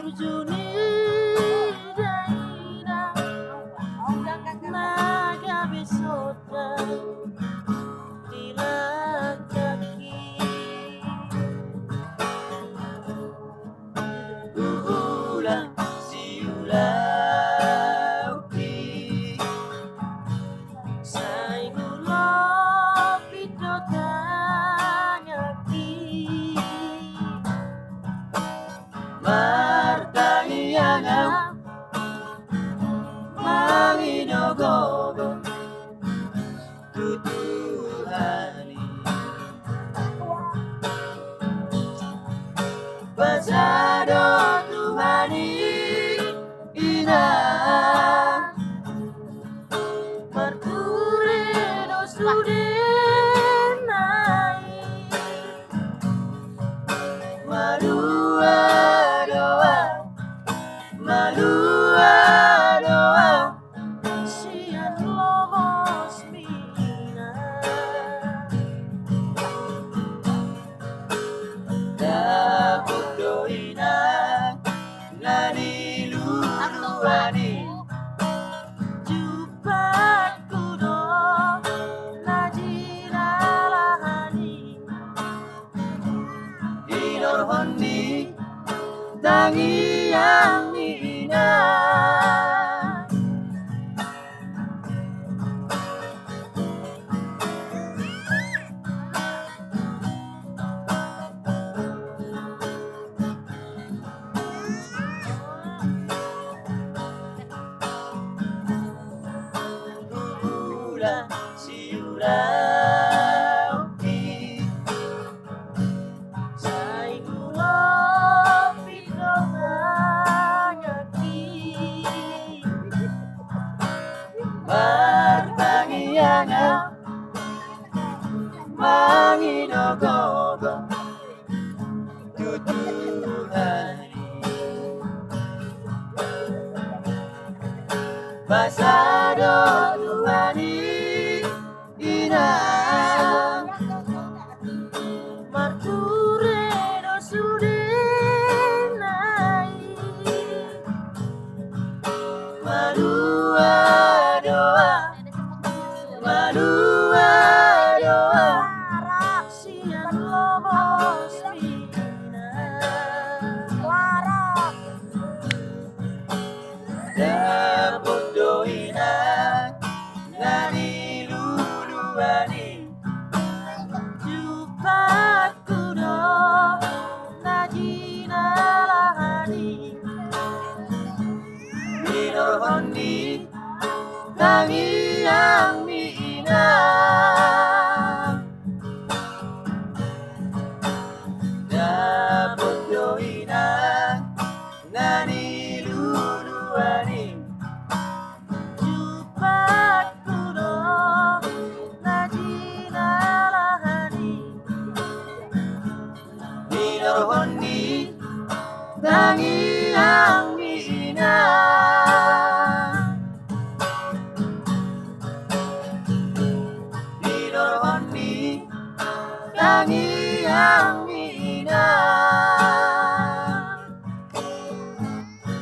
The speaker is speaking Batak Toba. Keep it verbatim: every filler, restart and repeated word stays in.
Tuju ni dainang na gabe sonang di langkangki. Huula siulaonki sai hulompit do tanganki. Martangiang ahu mangido gogo tu Tuhan i. Basa do Tuhan i, inang, marture do sudena i. Malua do ahu, malua do ahu sian lomosmi, inang. Dapot do, inang, na niluluan i jumpangku do na jinalahan i. Dinorhon ni tangiang ni inang. Huula siulaonki sai hulompit do tanganki. Martangiang ahu mangido gogo tu Tuhan i. Basa do Tuhan i, inang, marture do sudena i. Malua do ahu, malua do ahu sian lomosmi, inang. Dapot do, inang, na niluluan i jumpangku do na jinalahan i. Dinorhon ni tangi